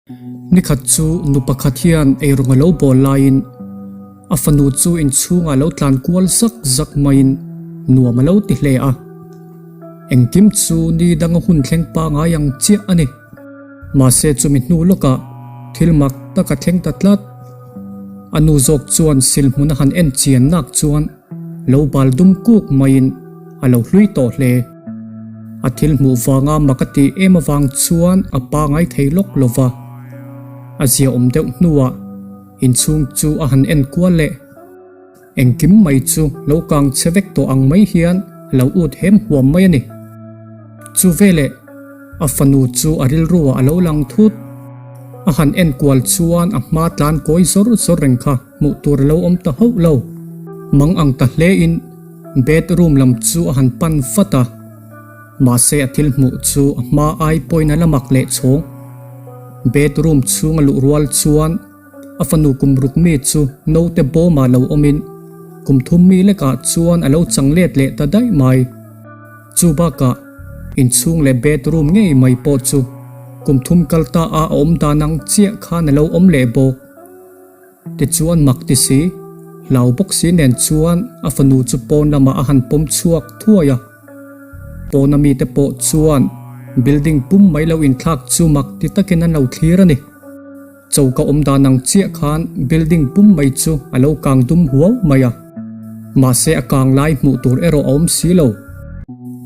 Nikhat chu nu pakhat hian eirawng a lo bawl laiin a fanu chu inchhungah lo tlan kual zak zak maiin nuam a lo ti hle a. Engkim chu ni danga hun thleng pangai ang chiah a ni. Mahse chumi hnu lawkah thil mak tak a thleng ta tlat. A nu zawk chuan silhmun a han en chian nak chuan lo bal dum kuk maiin a lo hlui tawh hle. A thil hmuh vanga mak a tih em avang chuan a pangai thei lawk lo va. A ziaawm deuh hnuah inchhung chu a han en kual leh. Engkim mai chu lo kang che vek tawh ang mai hian a lo ut hem huam mai a ni. Chu veleh a fanu chu a rilruah a lo lang thut. A han en kual chuan a hma tlan kawi zawr zawr reng kha hmuh tur a lo awm ta hauh lo. Mang ang ta hlein bedroom lam chu a han pan vat a. Mahse a thil hmuh chu a hma ai pawhin a la mak leh chhawng. Bedroom chhung a luh rual chuan A fanu kum ruk mi chu naute bawmah lo awmin kum thum mi lekah chuan a lo chang let leh ta daih mai. Chu bakah inchhung leh bedroom ngei mai pawh chu kum thum kal ta a a awm dan ang chiah khan a lo awm leh bawk. Tichuan mak ti si, hlau bawk si nen chuan a fanu chu pawn lamah a han pawm chhuak thuai a. Pawna mite pawh chuan building pum mai lo inthlak chu mak ti takin an lo thlir a ni. Choka awm dan ang chiah khan building pum mai chu a lo kang dum huau mai a, mahse a kang lai hmuh tur erawh a awm si lo.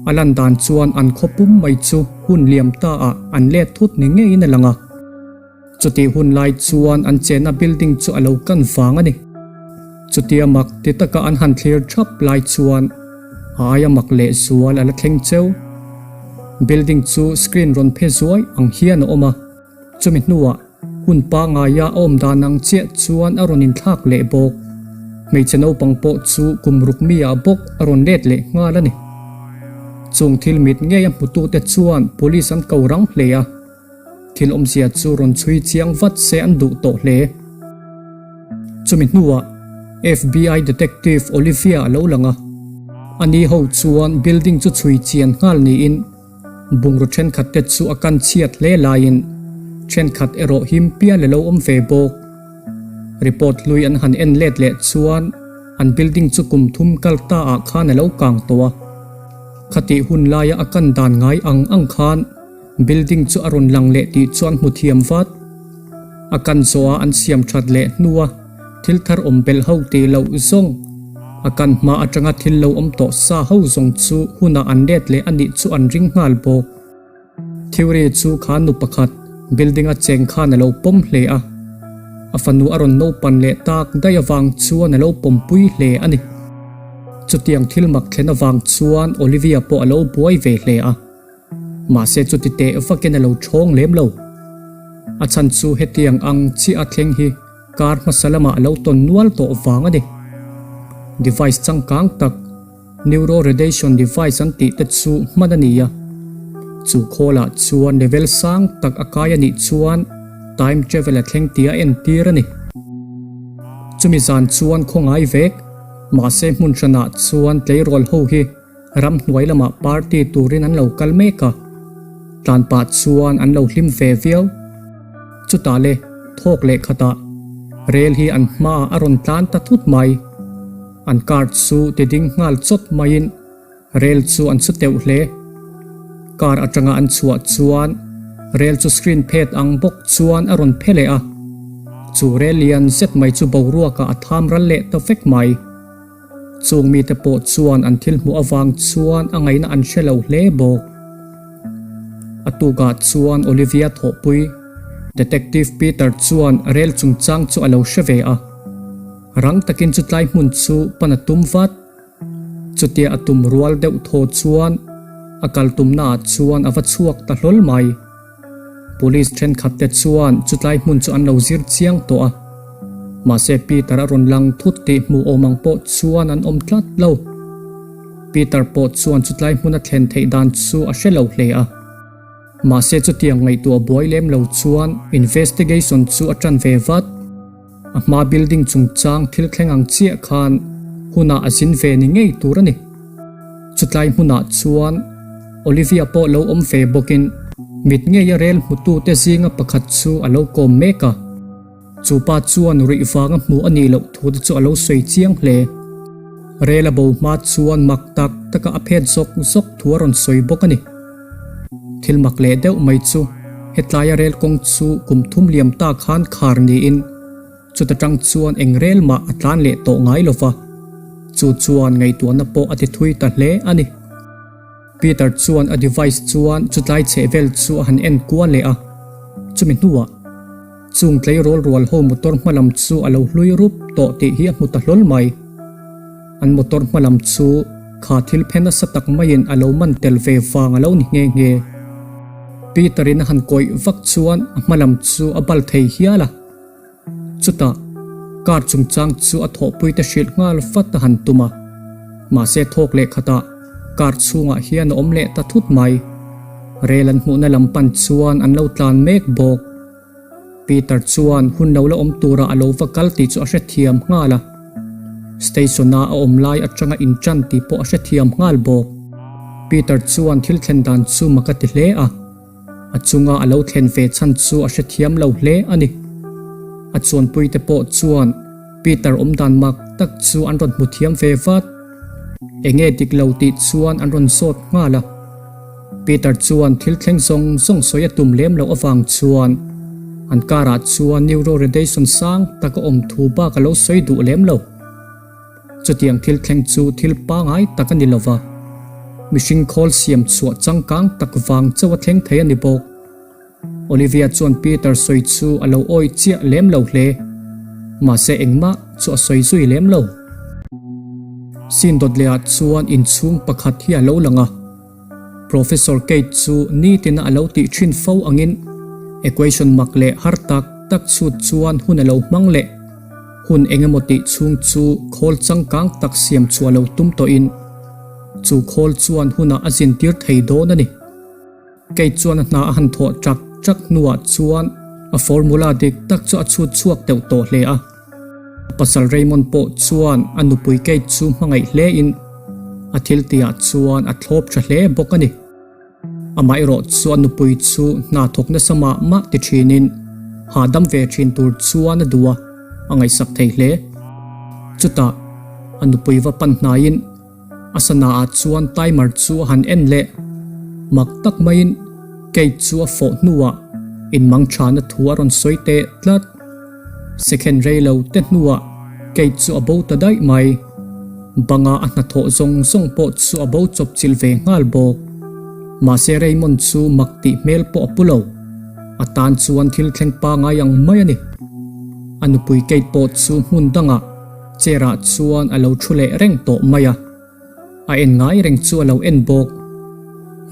A lan dan chuan an khaw pum mai chu hun liam ta ah an let thut ni ngeiin a lang a. Chutih hun lai chuan an chenna building chu a lo kan vang a ni. Chutia mak ti taka an han thlir thap lai chuan a aia mak leh zual a la thleng cheu. Building chu screen rawn phe zuai ang hian a awm a. Chumi hnuah hun pangaia a awm dan ang chiah chuan a rawn inthlak leh bawk. Hmeichhe naupang pawh chu kum ruk mi ah bawk a rawn let leh nghal a ni. Chung thil mit ngei a hmutute chuan police an ko rang hle a, thil awmzia chu rawn chhui chiang vat se an duh tawh hle. Chumi hnuah FBI detective Olivia a lo lang a, ani ho chuan building chu chhui chian nghal niin, Bungraw thenkhat te chu a kan chhiat hle laiin thenkhat erawh him pial a lo awm ve bawk. Report hlui an han en let leh chuan an building chu kum thum kal ta ah khan a lo kang tawh a. Khatih hun laia a kan dan ngai ang ang khan building chu a rawn lang leh tih chu an hmu thiam vat. A kan zawh a an siam that leh hnua thil thar awm belh ho tih loh zawng a kan hma atanga thil lo awm tawh sa ho zawng chu hunah an let leh a nih chu an ring nghal bawk. Theory chu kha nu pakhat building a cheng khan a lo pawm hle a, a fanu a rawn naupan leh tak daih avang chuan a lo pawmpui hle a ni. Chutiang thil mak thlen avang chuan Olivia pawh a lo buai ve hle a. Mahse chuti teh vakin a lo thawng lem lo. A chhan chu hetiang ang chiah a thleng hi kar hmasa lamah a lo tawn nual tawh vang a ni. Device changkang tak, Neuro Radiation Device an tih te chu hman a ni a. Chu khawlah chuan level sang tak a kai a nih chuan time travel a thleng tih a entir a ni. Chumi zan chuan khawngai vek, mahse hmun hranah chuan tleirawl ho hi Ramhnuai lamah party turin an lo kal mek a, tlan pah chuan an lo hlim ve viau. Chutah le thawk leh khatah rel hi an hmaah a rawn tlan ta thut mai. An car chu ti ding nghal chawt maiin rel chu an chu teuh hle. Car atanga an chhuah chuan rel chu screen phet ang bawk chuan a rawn phe leh a, chu rel lian zet mai chu boruakah a tham ral leh ta vek mai. Chung mite pawh chuan an thil hmuh avang chuan a ngaihna an hre lo hle bawk. A tukah chuan Olivia thawhpui, Detective Peter chuan rel chungchang chu a lo hre ve a. Rang takin chu tlai hmun chu pan a tum vat. Chutia a tum rual deuh thaw chuan a kal tumnaah chuan a va chhuak ta hlawl mai. Police thenkhat te chuan chutlai hmun chu an lo zir chiang tawh a, mahse Peter a rawn lang thut tih hmuh awm ang pawh chuan an awm tlat lo. Peter pawh chuan chutlai hmun a thlen theih dan chu a hre lo hle a, mahse chutiang ngaihtuah buai lem lo chuan investigation chu a tan ve vat. A hma building chungchang thil thleng ang chiah khan hunah a zin ve ni ngei tur a ni. Chutlai hmunah chuan Olivia pawh lo awm ve bawkin Mit ngeia rel hmutute zinga pakhat chu a lo kawm mek a. Chu pa chuan ruih vanga hmuh a nih loh thu te chu a lo sawi chiang hle. Rel a bo hma chuan mak tak taka a phet zawk zawk thu a rawn sawi bawk a ni. Thil mak leh deuh mai chu hetlaia rel kawng chu kum thum liam ta khan khar niin chuta tang chuan eng rel mah a tlan leh tawh ngai lo va, chu chuan ngaihtuahna pawh a ti thui ta hle a ni. Peter chuan a device chuan chutlai chheh vel chu a han en kual leh a, chumi hnuah chung tleirawl rual ho motor hma lam chu a lo hlui rup tawh tih hi a hmu ta hlawl mai. An motor hma lam chu kha thil phe nasa tak maiin a lo man tel ve vang a lo ni nghe nghe. Peter in a han kawih vak chuan a hma lam chu a bal thei hial a. Chutah, car chungchang chu a thawhpuite hrilh nghal vat a han tum a. Mahse thawk leh khatah car chhungah hian a awm leh ta thut mai. Rel an hmuhna lam pan chuan an lo tlan mek bawk. Peter chuan hun lo la awm turah a lo va kal tih chu a hrethiam nghal a. Station-a a awm lai atanga inṭan tih pawh a hrethiam nghal bawk. Peter chuan thil thlen dan chu mak a ti hle a. A chunga a lo thlen ve chhan chu a hrethiam lo hle a ni. A chuanpuite pawh chuan Peter awmdan mak tak chu an rawn hmu thiam ve vat. Enge dik lo tih chuan an rawn zawt nghal a. Peter chuan thil thleng zawng zawng sawi a tum lem loh avang chuan an karah chuan neuro-radiation sang tak a awm thu bak a lo sawi duh lem lo. Chutiang thil thleng chu thil pangai tak a ni lo va, mihring khawl siam chhuah changkang tak vang chauh a thleng thei a ni bawk. Olivia chuan Peter sawi chu a lo awih chiah lem lo hle, mahse engmah chu a sawi zui lem lo. Scene dawt lehah chuan inchhung pakhat hi a lo lang a. Professor Kate chu nitina a lo tih thin fo angin equation mak leh har tak tak chhut chuan hun a lo hmang leh hun eng emaw tih chhung chu khawl changkang tak siam chhuah lo tum tawhin chu khawl chuan hunah a zintir thei dawn a ni. Kate chuan a hna a han thawh chak chak hnuah chuan a formula dik tak chu a chhut chhuak deuh tawh hle a. Pasal Raymond pawh chuan a nupui Kate chu hmangaih hle in a thil tihah chuan a thlawp tha hle bawk a ni. Amaherawh chu a nupui chu hna thawk nasa mah mah ti thin in hahdam ve thin tur chuan a duh a, a ngaihsak thei hle. Chutah a nupui va pan hnaiin A sana ah chuan timer chu a han en leh. Mak tak maiin Kate chu a fawh hnuah inmang thana thu a rawn sawi teh tlat. Second rei lo te hnuah Kate chu a bo ta daih mai. Banga a hnathawh zawng zawng pawh chu a bo chawp chilh ve nghal bawk. Mahse Raymond chu mak tih hmel pawh a pu lo. A tan chuan thil thleng pangai ang mai a ni. A nupui Kate pawh chu hmun dangah Chair ah chuan a lo thu leh reng tawh mai a, a en ngai reng chu a lo en bawk.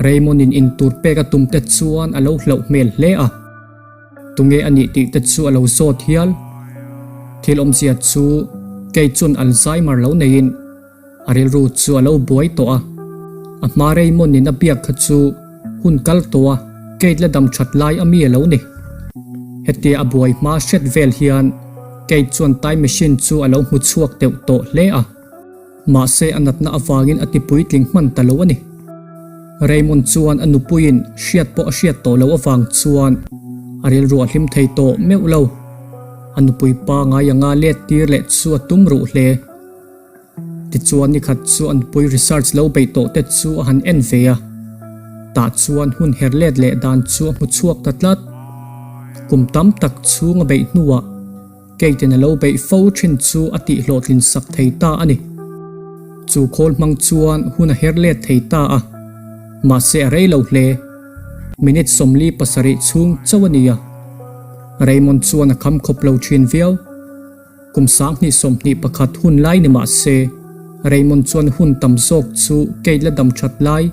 Raymond in intur pek a tum te chuan a lo hlauh hmel hle a, tunge a nih tih te chu a lo zawt hial. Thil awmzia chu kei chuan Alzheimer lo neiin A rilru chu a lo buai tawh a, a hma Raymond in a biak kha chu hun kal tawh a Kate la dam that lai a mi a lo ni. Hetia a buai hma hret vel hian Kate chuan time machine chu a lo hmu chhuak deuh tawh hle a, mahse a natna avangin a ti puitling hman ta lo a ni. Raymond chuan a nupuiin hriat pawh a hriat tawh loh avang chuan a rilru a hlim thei tawh meuh lo. A nupui pangai anga let tir leh chu a tum ruh hle. Tichuan nikhat chu an pui research lo beih tawh te chu a han en ve a, tah chuan hun her let leh dan chu a hmu chhuak ta tlat. Kum tam tak chhung a beih hnuah Kate-in a lo beih fo thin chu a tih hlawhtlin sak thei ta a ni. Chu khawl hmang chuan hun a her let thei ta a, mahse a rei lo hle. Minute 47 chhung chauh a ni a, Raymond chuan a kham khawp lo thin viau. Kum 2021 hun lai ni mah se, Raymond chuan hun tam zawk chu Kate la dam that lai,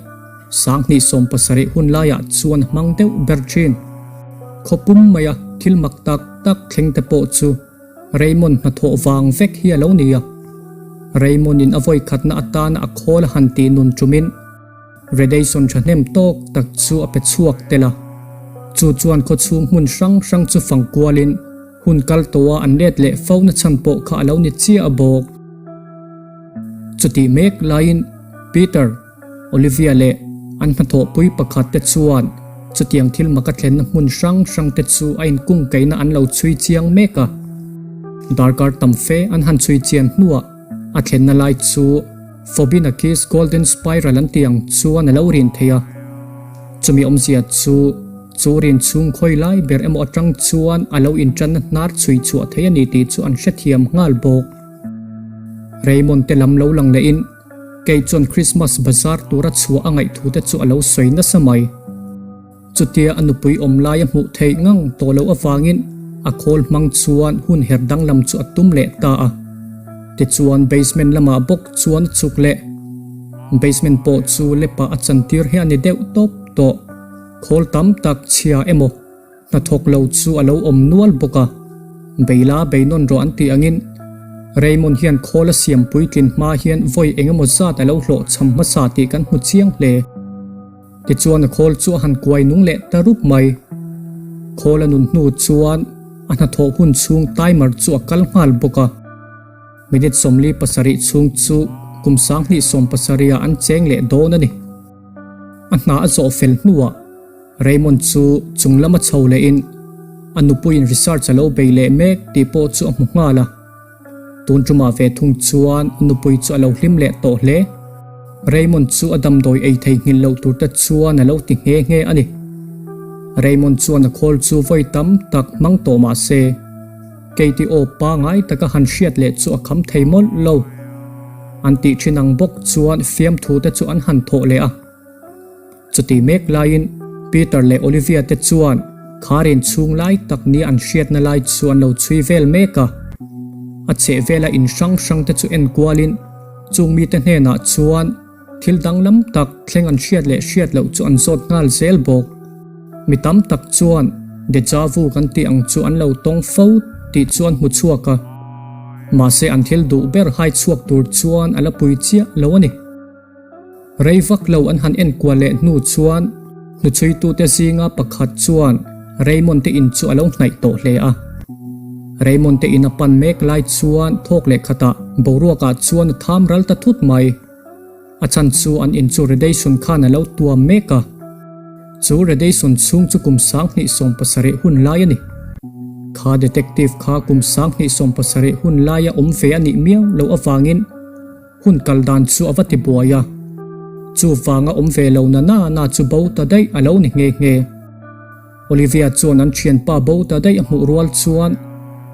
2070 hun laiah chuan a hmang deuh ber thin. Khaw pum maia thil mak tak tak thleng te pawh chu Raymond hnathawh vang vek hi a lo ni a. Raymond in a vawikhatna atana a khawl a han tih nun tumin, Radiation thahnem tawk tak chu a pe chhuak tel a, chu chuan khawchhung hmun hrang hrang chu fang kualin hun kal tawha an let leh fo na chhan pawh kha a lo ni chiah a bawk. Chutih mek laiin Peter, Olivia leh an hnathawhpui pakhat te chuan Chutiang thil mak a thlenna hmun hrang hrang te chu a inkungkaihna an lo chhui chiang mek a. Darkar tam fe an han chhui chian hnuah a thlenna lai chu Fobinakis Golden Spiral an tih ang chuan a lo rin thei a. Chumi awmzia chu chu rin chhung khawi lai ber emaw atang chuan a lo intanna hnar chhui chhuah thei a ni tih chu an hrethiam nghal bawk. Raymond te lam lo lang lehin kei chuan Christmas bazar tura chhuah a ngaih thu te chu a lo sawi nasa mai. Chutia a nupui awm lai a hmuh theih ngang tawh loh avangin a khawl hmang chuan hun her danglam chu a tum leh ta a. Tichuan basement lamah bawk chuan a chuk leh. Basement pawh chu lepa a chantir hi a ni deuh tawp tawh. Khawl tam tak chhia emaw hnathawk lo chu a lo awm nual bawk a. Beila beinawn rawh an tih angin Raymond hian khawl a siam puitlin hma hian vawi engemaw zat a lo hlawhchham hmasa tih kan hmu chiang hle. Tichuan a khawl chu a han kuai nung leh ta rup mai. Khawl a nun hnu chuan a hnathawh hun chhung timer chu a kal nghal bawk a. Minute 47 chhung chu kum 2070 ah an cheng leh dawn a ni. A hna a zawh fel hnuah Raymond chu chung lama chho lehin a nupuiin research a lo bei leh mek tih pawh chu a hmu nghal a. Tun tumah ve thung chuan a nupui chu a lo hlim leh tawh hle. Raymond chu a damdawi ei thei nghilh loh tur te chuan a lo ti nghe nghe a ni. Raymond chuan a khawl chu vawi tam tak hmang tawh mah se, Katie aw pangai taka han hriat leh chu a kham thei mawlh lo. An tih thin ang bawk chuan fiamthu te chu an han thawh leh a. Chuti mek laiin Peter leh Olivia te chuan kharin chhung lai tak nia an hriatna lai chu an lo chhui vel mek a. A chhehvela in hrang hrang te chu en kualin chung mite hnenah chuan thil danglam tak thleng an hriat leh hriat loh chu an zawt nghal zel bawk. Mi tam tak chuan deja vu kan tih ang chu an lo tawng fo tih chu an hmu chhuak a. Mahse an thil duh ber hai chhuak tur chuan a la pui chiah lo a ni. Rei vak lo an han enkual leh hnu chuan hnuchhuitute zinga pakhat chuan Raymond te in chu a lo hnaih tawh hle a. Raymond te in a pan mek lai chuan thawk leh khatah boruakah chuan a tham ral ta thut mai. A chhan chu an in chu radiation khan a lo tuam mek a. Chu radiation chhung chu kum 2070 hun lai a ni. Kha detective kha kum 2070 hun laia awm ve a nih miau loh avangin Hun kal dan chu a va ti buai a, chuvanga awm ve lo na na na chu bo ta daih a lo ni nghe nghe. Olivia chuan an thianpa bo ta daih a hmuh rual chuan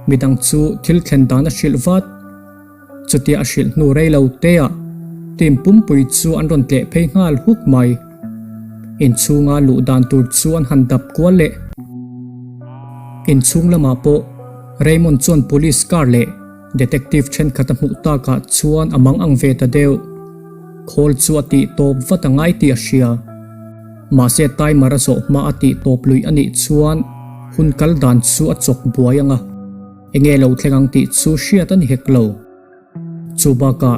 midang chu thil thlen dan a hrilh vat. Chutia a hrilh hnu rei lo teah team pumpui chu an rawn tleh phei nghal huk mai. Inchhunga luh dan tur chu an han dap kual leh. Inchhung lamah pawh Raymond chuan police car leh Detective thenkhat a hmuh takah chuan a mang ang ve ta deuh. Khawl chu a tih tawp vat a ngai tih a hria. Mahse timer a zawh hma a tih tawp luih a nih chuan hun kal dan chu a chawk buai ang a, enge lo thleng ang tih chu hriat a ni hek lo. Chu bakah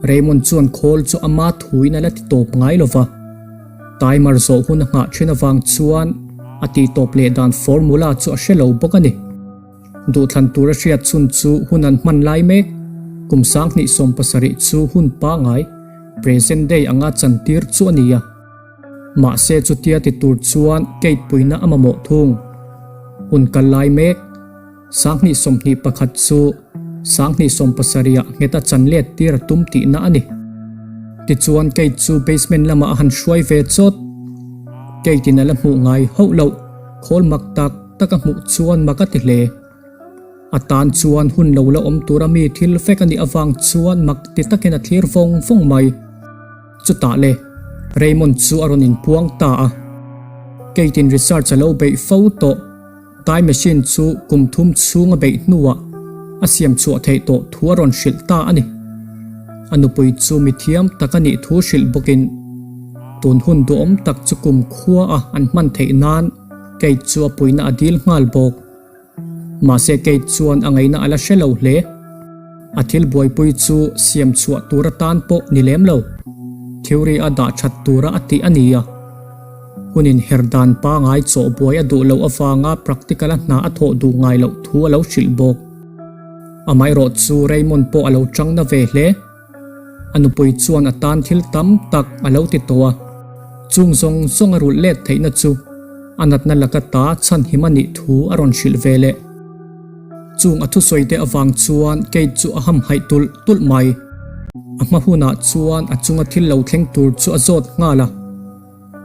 Raymond chuan khawl chu ama thuin a la ti tawp ngai lo va. Timer zawh hun a nghah thin avang chuan a tih tawp leh dan formula chu a hre lo bawk a ni. Duhthlan tura hriat chhun chu hun an hman lai mek. Kum 2070 chu hun pangai, present day anga chantir chu a ni a. Mahse chutia ti tur chuan Kate puina a mamawh thung. Hun kal lai mek, 2021 chu 2070 ah nghet a chan let tir a tum tihna a ni. Tichuan Kate chu basement lamah a han hruai ve chawt. Kate in a la hmuh ngai hauh loh, khawl mak tak tak a hmuh chuan mak a ti hle. A tan chuan hun lo la awm tura mi thil vek a nih avang chuan mak ti takin a thlir vawng vawng mai. Chutah le, Raymond chu a rawn inpuang ta a. Kate-in research a lo beih fo tawh. Time machine chu kum thum chhung a beih hnuah a siam chhuah theih tawh thu a rawn hrilh ta a ni. A nupui chu mithiam tak a nih thu hrilh bawkin tun hun duhawm tak chu kum khua a an hman theih nan Kate chu a puihna a dil nghal bawk. Mahse Kate chuan a ngaihna a la hre lo hle. A thil buaipui chu siam chhuah tur atan pawh ni lem lo. Theory a dah that tura a tih a ni a. Hun inher dan pangai chawh buai a duh loh avanga practical a hna a thawh duh ngai loh thu a lo hrilh bawk. Amaherawh chu Raymond pawh a lo tang na ve hle. A nupui chuan a tan thil tam tak a lo ti tawh a, chung zawng zawng a rulh let theihna chu. A natna laka ta chhanhim a nih thu a rawn hrilh ve leh. Chung a thusawi te avang chuan Kate chu a hamhaih tulh tulh mai. A hma hunah chuan a chunga thil lo thleng tur chu a zawt nghal a.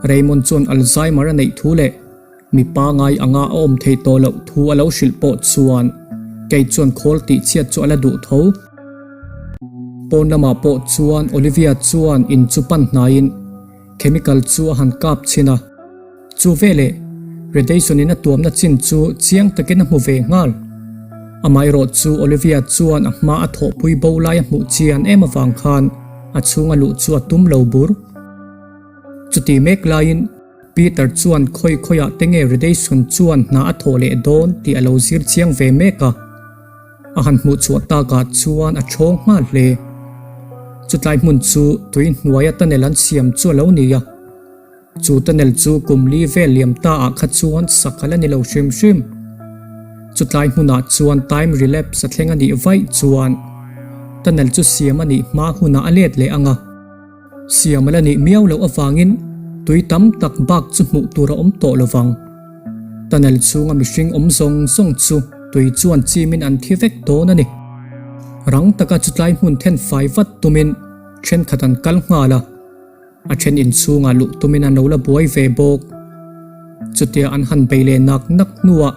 Raymond chuan Alzheimer a neih thu leh mi pangai anga a awm thei tawh loh thu a lo hrilh pawh chuan Kate chuan khawl tih chhiat chu a la duh tho. Pawn lamah pawh chuan Olivia chuan in chu pan hnaiin chemical chu a han kap chhin a. Chu veleh radiation in a tuamna chin chu chiang takin a hmu ve nghal. Amaherawh chu Olivia chuan a hma a thawhpui bo lai a hmuh chian em avang khan a chhunga luh chu a tum lo bur. Chuti mek laiin Peter chuan khawi khawiah te nge radiation chuan hna a thawh leh dawn tih a lo zir chiang ve mek a. A han hmuh chhuah takah chuan a ṭhawng nghal hle. Chutlai hmun chu tui hnuaia tunnel an siam chu a lo ni a. Chu tunnel chu kum li vel liam ta ah kha chuan sak a la ni lo hrim hrim. Chutlai hmunah chuan time relapse a thleng a nih vaih chuan tunnel chu siam a nih hma hunah a let leh ang a. Siam a la nih miau loh avangin tui tam tak bak chu hmuh tur a awm tawh lo vang. Tunnel chhunga mihring awm zawng zawng chu tui chuan chimin an thi vek dawn a ni. Rang taka chutlai hmun then fai vat tumin thenkhat an kal nghal a. A then inchhungah luh tumin an lo la buai ve bawk. Chutia an han bei leh nak nak hnuah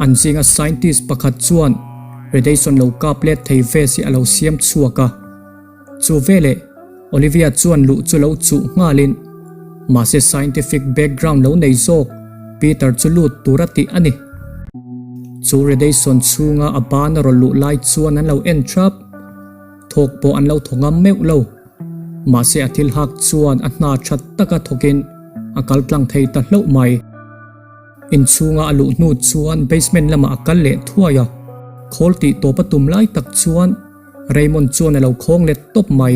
an zinga scientist pakhat chuan radiation lo kap let thei vest hi a lo siam chhuak a. Chu veleh Olivia chuan luh chu lo chuh nghalin mahse scientific background lo nei zawk Peter chu lut tur a tih a ni. Chu radiation chhunga a ban a rawn luh lai chuan an lo en thap. Thawk pawh an lo thaw ngam meuh lo. Mahse a thil hak chuan a hna that taka thawkin a kal tlang thei ta hlauh mai. Inchhunga a luh hnu chuan basement lamah a kal leh thuai a, khawl tih tawp a tum lai tak chuan Raymond chuan a lo khawng let tawp mai.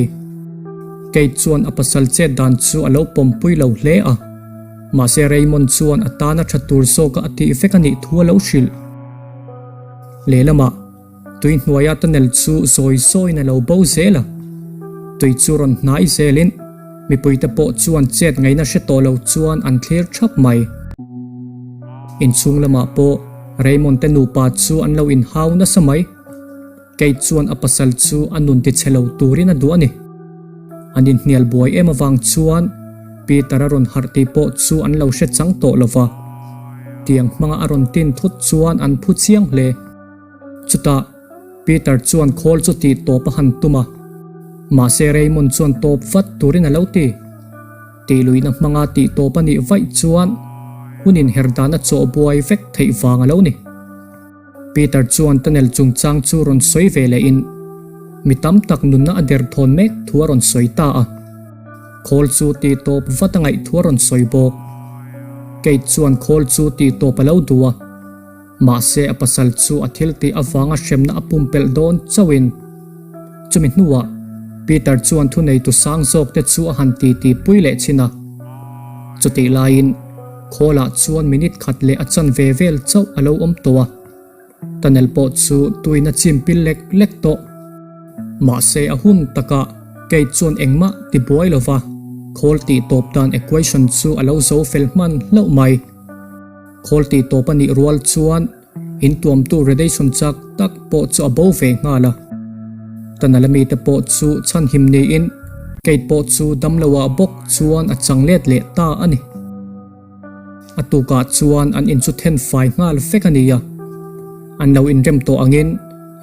Kate chuan a pasal chet dan chu a lo pawmpui lo hle a, mahse Raymond chuan a tana tha tur zawka a tih vek a nih thu a lo hrilh. Lehlamah. Tui hnuaia tunnel chu zawi zawiin a lo bo zel a, tui chu rawn hnai zelin mipuite pawh chuan chet ngaihna hre tawh lo chuan an thlir thap mai. Inchhung lamah pawh Raymond te nupa chu an lo inhau nasa mai. Kate chuan a pasal chu a nun tichhe lo turin a duh a ni. An inhnial buai em avang chuan Peter a rawn harh tih pawh chu an lo hre chang tawh lo va, tiang hmanga a rawn tin thut chuan an phu chiang hle. Chutah, Peter chuan khawl chu tih tawp a han tum a, mahse Raymond chuan tawp vat turin a lo ti. Tih luihna hmanga tih tawp a nih vaih chuan hun inher dan a chawh buai vek theih vang a lo ni. Peter chuan tunnel chungchang chu rawn sawi ve lehin mi tam tak nunna a derthawn mek thu a rawn sawi ta a. Khawl chu tih tawp vat a ngaih thu a rawn sawi bawk. Kate chuan khawl chu tih tawp a lo duh a. Mahse a pasal chu a thil tih avanga hremna a pumpelh dawn chauhin. Chumi hnuah Peter chuan thuneitu sang zawk te chu a han titi pui leh thin a. Chutih laiin Khawlah chuan minute khat leh a chanve vel chauh a lo awm tawh a. Tunnel pawh chu tuin a chim pil lek lek tawh. Mahse a hun takah Kate chuan engmah ti buai lova khawl tih tawp dan equation chu a lo zo fel hman hlauh mai. Khawl tih tawp a nih rual chuan in tuamtu radiation chak tak pawh chu a bo ve nghal a. Tunnel a mite pawh chu chhanhim niin Kate pawh chu damloah bawk chuan a chang let leh ta a ni. A tukah chuan an in chu then fai nghal vek a ni a. An lo inrem tawh angin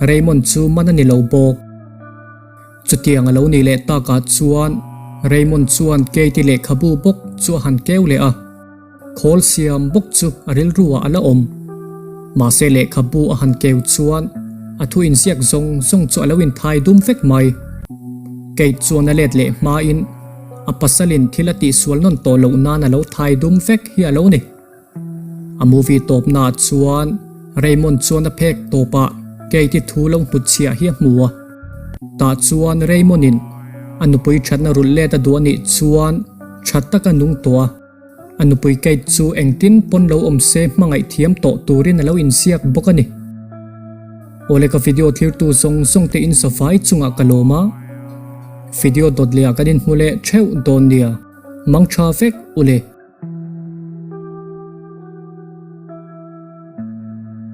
Raymond chu man a ni lo bawk. Chutiang a lo nih leh takah chuan Raymond chuan Katie lehkhabu bawk chu a han keu leh a. Khawl siam bawk chu a rilru ah a la awm. Mahse lehkhabu a han keu chuan a thu inziak zawng zawng chu a lo inthai dum vek mai. Kate chuan a let leh hmain a pasalin thil a tihsual nawn tawh loh nan a lo thai dum vek hi a lo ni. A movie tawpnaah chuan Raymond chuan a phek tawpah Kate-i thu lo hnutchhiah hi a hmu a. Tah chuan Raymond-in a nupui thatna rulh let a duh a nih chuan tha taka nung tawh a. A nupui Kate chu engtin pawn lo awm se hmangaih thiam tawh turin a lo inziak bawk a ni. Awle ka video thirtu zawng zawng te in safai chungah ka lawm a, video dawt leh ah kan inhmu leh theuh dawn nia. Mang tha vek ule.